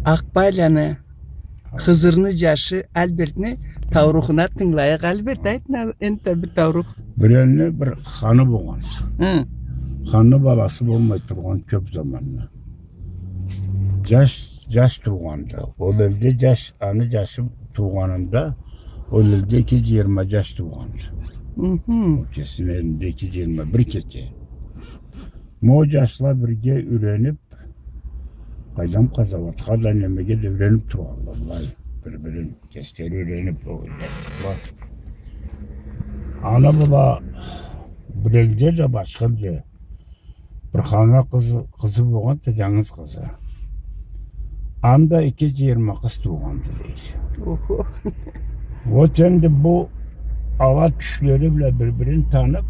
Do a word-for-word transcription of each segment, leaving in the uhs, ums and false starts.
Акъбайланы Хызырны джашы Альбертни тауругъуна тынгылайыкъ. Альберт, айтына энтда бир таурукъ. Бир элни бир ханы болгъан. Хы. Ханны баласы болмай тургъан кёп заманны. Джаш, джаш туугъанды. Ол элде джаш, аны джашы туугъанында, ол элде эки джыйырма джаш туугъанды. Мхм. Ол кесини элинде эки джыйырма бир кете. Ма ол джашла бирге юренип, къайдам, къазауатха да, немеге да юренип тургъанла былай. Бир-бирин кеслери юренип, ол джашла. Аны была бир элде да башха элде бир ханнга къызы, къызы болгъанды, джангыз къызы. Анда эки джыйырма къыз туугъанды, дейди. Охо. Вот энди бу ала тюшлери бла бир-бирин танып,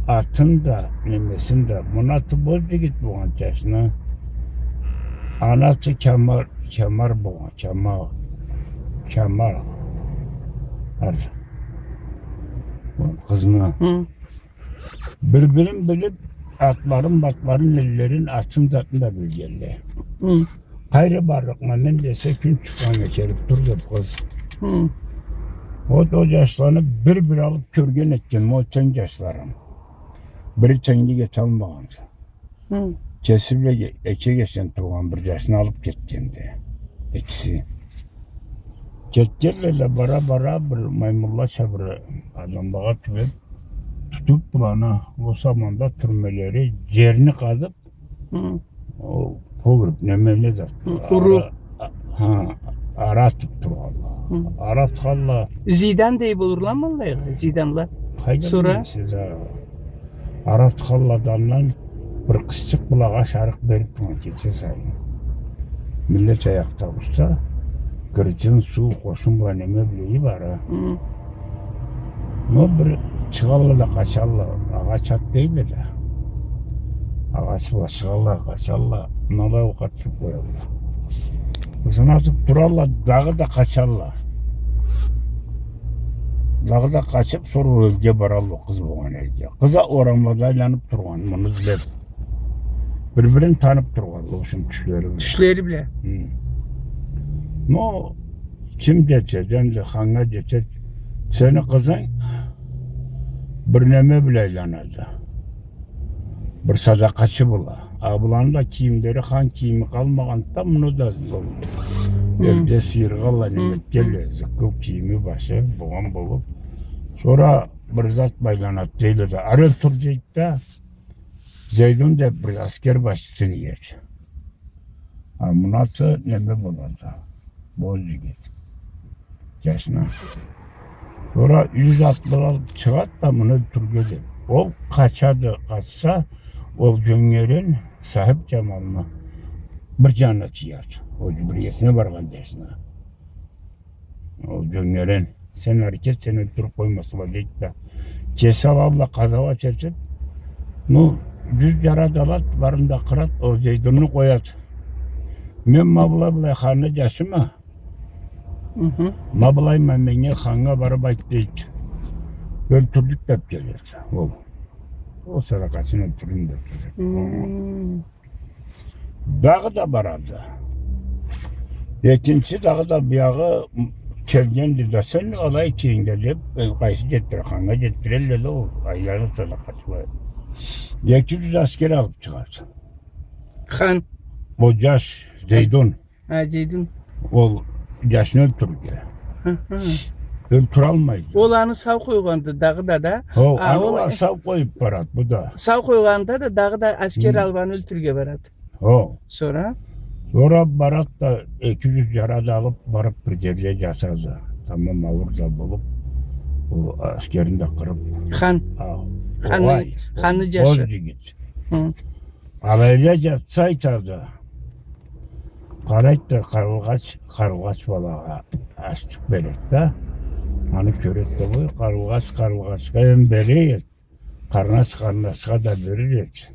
атын да, немесин да, муну аты Боз джигит болгъан джашны. Аны аты Кямар, Кямар болгъан, Кямар, Кямар. Ар-, ол къызны. Хы. Бир-бирин билип, атларын, матларын, эллерин, ачын затын да билгенле. Хы. Къайры барлыкъма мен десе, кюн чыкъгъаннга келип тур деп къыз. Хы. Вот ол джашланы бир-бир алып кёрген этген, ол тенгли джашларын. Бири тенглик эталмагъан. Хы. Кеси бла эки эгечден туугъан бир джашны алып кетгенди. Экиси. Кетгенле да бара-бара бир маймуллача бир адамлагъа тюбеп, тутуп буланы, ол заманда тюрмелери, джерни къазып, хы, ол погреб, неме, не зат, хы, къуру. Ара, а, ха, ара атып тургъанла. Хы. Ара атханла. Зиндан дей болурламы аллайгъа, зинданла? Къайдан билесиз, а? Ара атханладан бир къызчыкъ былагъа ашарыкъ берип тургъан кече сайын. Миллет аякъда турса, гырджын, суу, къошун бла, неме бла ийип ара. Хы. Но бир чыгъалла да къачалла, агъач ат дейле да. Агъач бла чыгъалла, къачалла, муналай окъ атып къоялла. Ызына атып туралла, дагъыда къачалла. Дагъыда къачып, сора ол элге баралла, ол къыз болгъан элге. Къыз а орамлада айланып тургъан, муну излеп. Бир-бирин танып тургъанла, ол ючюн тюшлери бла. Тюшлери бла. Хы. Но ким джетед, энди ханнга джетед, сени къызынг бир неме бла айланады. Бир садакъачы бла. А буланы да кийимлери хан кийими къалмагъанды да, муну да ол, хы, элде сыйыргъанла, хы, неме этгенле, хы, зыккыл кийими, башы болгъан болуп. Сора бир зат бла айланады дейле да, ары ёлтюр дейди да, Зейдун деп бир аскер башчысын иеди. А муну аты неме болады, Боз джигит. Джашны. Сора джюз атлы алып чыгъады да, муну ёлтюрге деп. Ол къачады, къачса, ол джёнгерен Сахип Джамалны бир джанына тиеди. Ол биргесине баргъан джашны. Ол джёнгерен, сен ары кет, сени ёлтюрюп къоймасла, дейди да. Кеси ала бла къазауат этип, ну, джюз джарады алады, барын да къырады, ол Зейдунну къояды. Мен ма былай-былай ханны джашыма, хы, ма былайма, меннге ханнга барып айт, дейди. Ёлтюрдюк деп келеди ол. Ол садакъачыны ёлтюрдюм деп келеди. Хы. Дагъыда барады. Экинчи дагъыда биягъы келгенди да, сен алай кийинген деп, э, къайсы джетдире, ханнга джетдирелле да ол, айланып садакъачыла. Эки джюз аскер алып чыгъады. Хан. Ол джаш, Зейдун. Ха, Зейдун. Ол джашны ёлтюрге. Хы-хы. Ёлтюралмайды. Ол аны сау къойгъанды дагъыда да. Хо, а, аны ол сау къоюп барады, бу да. Сау къойгъанда да дагъыда аскер, хы, алып аны ёлтюрге барады. Хо. Сора? Сора барады да, эки джюз джарады алып барып бир джерде джатады. Тамам ауур да болуп, ол аскерин да къырып. Хан. А, ханны, огъай, ханны джашы. Боз джигит. Хы. Алайда джатса, айтады. Къарайды да, къарылгъач, къарылгъач балагъа ашчыкъ береди да. Аны кёреди да, къой, къарылгъач къарылгъачха эм береди, къарнаш къарнашха да берир эди.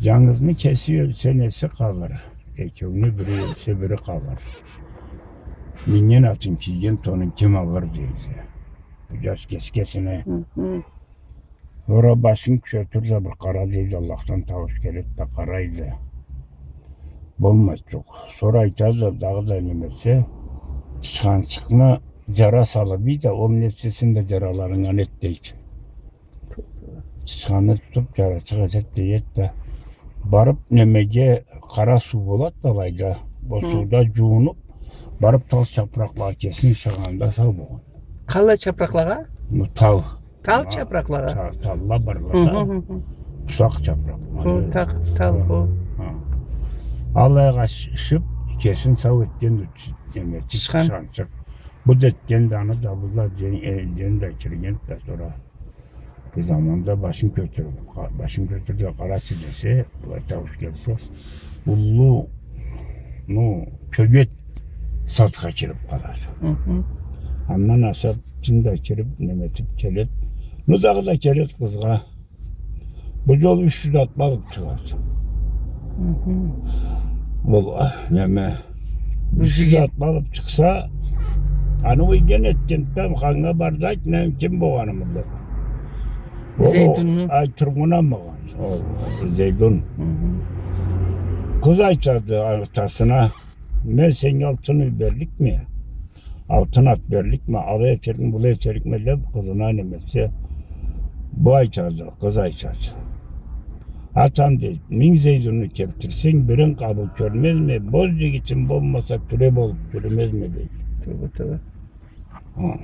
Джангызны кеси ёлсе, неси къалыр? Экеуню бири ёлсе, бири къалыр. Минген атын, кийген тонун ким алыр, дейди. Бу джаш кеси-кесине. Хы-хы. Сора башын кюшетир да бир къара, дейди, Аллахдан таууш келеди да, къарайды. Болмайды, джокъ. Сора айтады, дагъыда неме этсе, тычханчыкъны джара салыб ийди, ол не этсе, сен да джараларынга не эт дейди. Тычханны тутуб, джарачыкъ этеди, дейди да. Барыб, немеге, къара суу болады да алайда. Ол сууда джуунуб, барыб тал чапракълагъа кесин ышыгъанында сау болгъан. Къаллай чапракълагъа? Бу тал. Тал чапракълагъа? Та-, талла барлада. Усакъ чапракъ. Хы, тал, хы. Алайгъа ышыб, кесин сау этген да неме, тычханчыкъ. Бу да этген да аны да, бу да джен-, э, джен да кирген да сора. Бир заманда башын кётюрюб, къа-, башын кётюрюб да къараса десе, былай таууш келсе, уллу, ну, кёгет сатха кириб къалады. Андан ашаб, джын да кириб, неме этиб келеди. Ну, дагъыда келеди къызгъа. Бу джол юч джюз атны алыб чыгъады. Ол, а, неме, юч джюз атны алыб чыкъса, аны уйген этген, бем ханнга барды, айт, мен ким болгъанымы деб. Зейдунну. Ай, Тургъунамы болгъан. Ол, Зейдун. Къыз айтады атасына, мен сеннге алтын юй берликме? Алтын ат берликме, алай этерикме, былай этерикме деб, къызына неме этсе, бу айтады, къыз айтады. Атам, дейди, минг Зейдунну келтирсенг, бирин къабыл кёрмезме, боз джигитим болмаса, тюре болуб джюрюмезме, дейди. Тёбе, тёбе. Хы.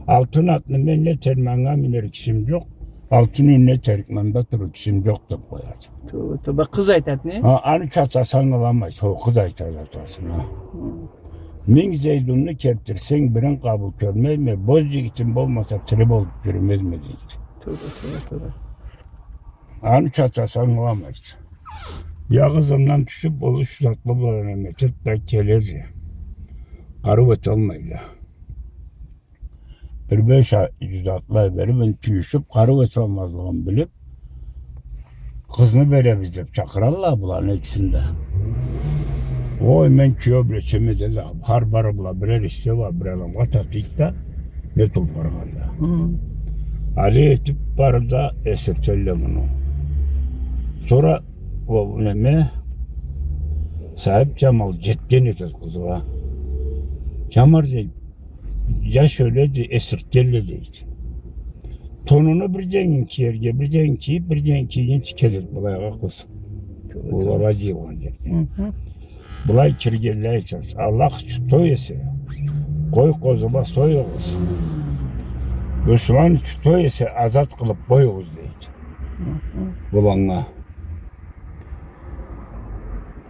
Алтын атны мен не этерме, анга минер кишим джокъ. Алтын юйню не этерикме, анда турур кишим джокъ, деб къояды. Тёбе, тёбе. Къыз айтады, не? Хы, аны атасы ангыламайды. Ол къыз айтады атасына. Хы. Минг Зейдунну келтирсенг, бирин къабыл кёрмезме, боз джигитим болмаса, тири болуб джюрюмезме, дейди. Тёбе, тёбе, тёбе. Аны атасы ангыламайды. Бир ызындан тюшюб, ол юч джюз атлы бла неме этеди да келеди. Къарыу эталмайла. Бир беш джюз атлай бериб, энди тюйюшюб, къарыу эталмазлыгъын билиб, къызны беребиз деб чакъыралла буланы экисин да. Ой, мен киеу бла чеме, деди, хар бары бла бирер эсе бла бир адамгъа татыйды да, не тюл баргъанда. Хы. Алай этиб бары да эсиртелле муну. Сора ол неме, Сахиб Джамал джетген этеди къызгъа. Джамар, дейди, джаш ёледи, эсиртгенле, дейди. Тонуну бир джангын киерге, бир джангын кийиб, бир джангын кийгинчи келеди былайгъа къыз. Ол ала джыйылгъан джерге. Хы. Былай киргенлей айтады: Аллах ючюн той эсе, къой, къозула союгъуз. Душман ючюн той эсе, азат къылыб къоюгъуз, дейди. Хы. Буланнга.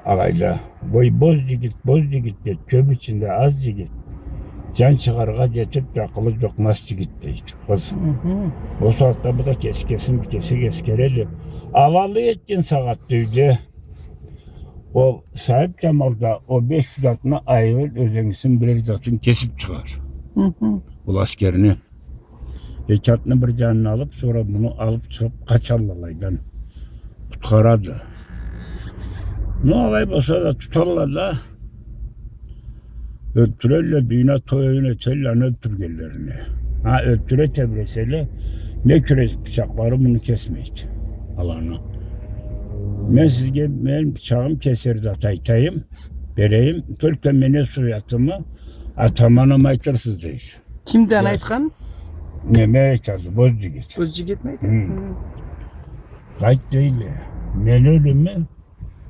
Алайда, бой, боз джигит, боз джигит, дейди, кёб ичинде аз джигит. Джан чыгъаргъа джетиб да, акъылы джокъ мас джигит, дейди къыз. Хы. Ол сагъатда бу да кеси кесин бир кесек эсгереди. Алалы этген сагъатда юйде ол Сахиб Джамал да ол беш джюз атны айырыр, ёзенгисин, бирер затын кесиб чыгъар. Хы. Ол аскерни. Эки атны бир джанына алыб, сора муну алыб чыгъыб, къачалла алайдан. Къутхарады. Ну, алай болса да туталла да, ёлтюрелле, дюйюне той оюн этелле аны ёлтюргенлерине. Хы, ёлтюре тебреселе, не кюрек бычакълары муну кесмейди. Аланы. Мен сизге, мен бычагъым кесер зат айтайым, берейим, только мен сюетими атама анама айтырсыз, дейди. Кимди аны айтхан? Неме айтады, боз джигит. Боз джигитми айтады? Хы. Хы. Айт, дейди. Мен ёлюме,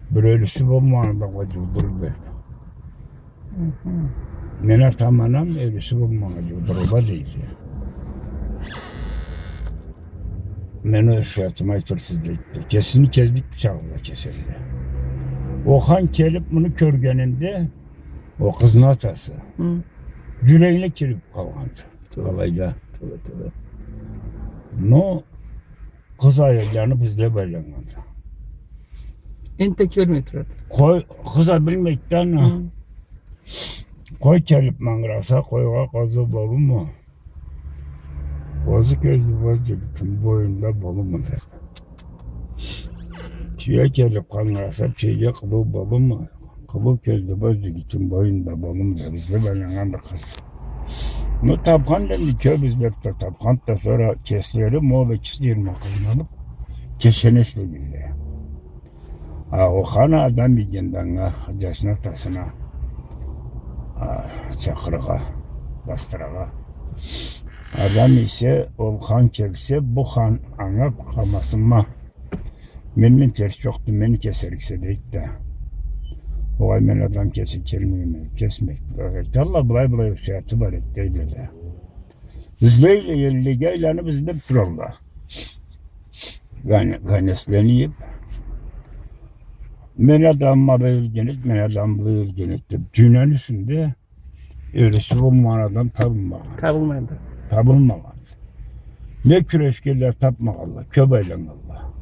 бир ёлюсю болмагъаннга джуудур, дейди. Хы. Мен атам-анам ёлюсю болмагъаннга джуудурла, дейди. Мен сюетими айтырсыз, дейди. Кесини келдик бычагъы бла кеселди. Ол хан келиб муну кёргенинде, ол къызны атасы. Хы. Джюрегине кириб къалгъанды. Тёбе. Алайда. Тёбе, тёбе. Но къыз аялы джаны бизде байланнганды. Энтда кёрмей турады. Къой, къыз а билмейди да аны. Хы. Къой келиб мангыраса, къойгъа къозу болурму? Къозу кёзлю боз джигитни бойнунда болурму, деб. Тюе келиб къангыраса, тюеге къылыу болурму? Къылыу кёзлю боз джигитни бойнунда болурму деб, бизде байланнган бир къыз. Ну, табхан да, энди кёб излеб да табхан да, сора кеслери ма ол эки джыйырма къызны алыб, кешене ишлегенле. А ол хан адам ийгенде анга, джашны атасына, а, чакъырыргъа, бастырыргъа. Адам ийсе, ол хан келсе, бу хан анга къалмасын ма. Менден терс джокъду, мени кесериксе, дейди да. Огъай, мен адам кеси келмейме, кесмейди. Айталла, былай-былай сюети бар эди, дейле да. Излейле, эллеге айланыб излеб туралла. Ган-, ганеслени ийиб. Мен адам былай ёлген эди, мен адам былай ёлген эди деб, дунияны юсюнде ёлюсю болмагъан адам табылмагъан. Табылмады. Табылмагъан. Не кюрешгенле, табмагъанла, кёб айланнганла.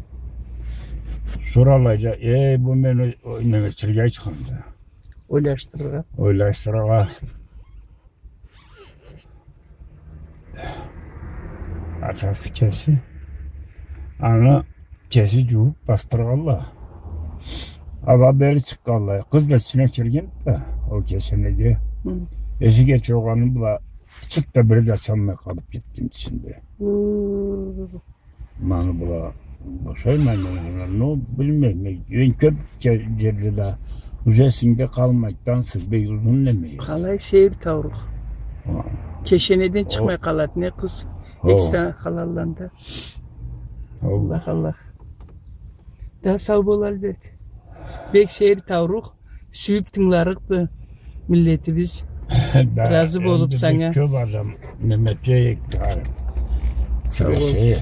Сора алайда, эй, бу мени о-, о-, неме, чыргъа чыкъгъанды. Ойлашдырыргъа. Ойлашдырыргъа. Атасы кеси. Аны кеси джуууб бастыргъанла. Ала бери чыкъгъанла. Къыз да ичине кирген да, ол кешенеге. Хы. Эшик эче болгъаны бла, чырт да бири да ачалмай къалыб кетген ичинде. Хы. Маны была бошайман, но билмейме. Мен кёб джерде да, уже эсинде къалмайды, ансыз бек узун неме. Къалай сейир таурукъ. Ха. Кешенеден чыкъмай къалады, не къыз. Ха. Экиси да къалалла анда. Ха. Аллах, Аллах. Да сау бол, Альберт. Бек сейир таурукъ. Сюйюб тынгыларыкъды миллетибиз. Да, разы болуб энди бек санга. Кёб адам неме этейик, сау бол. Кюрешейик.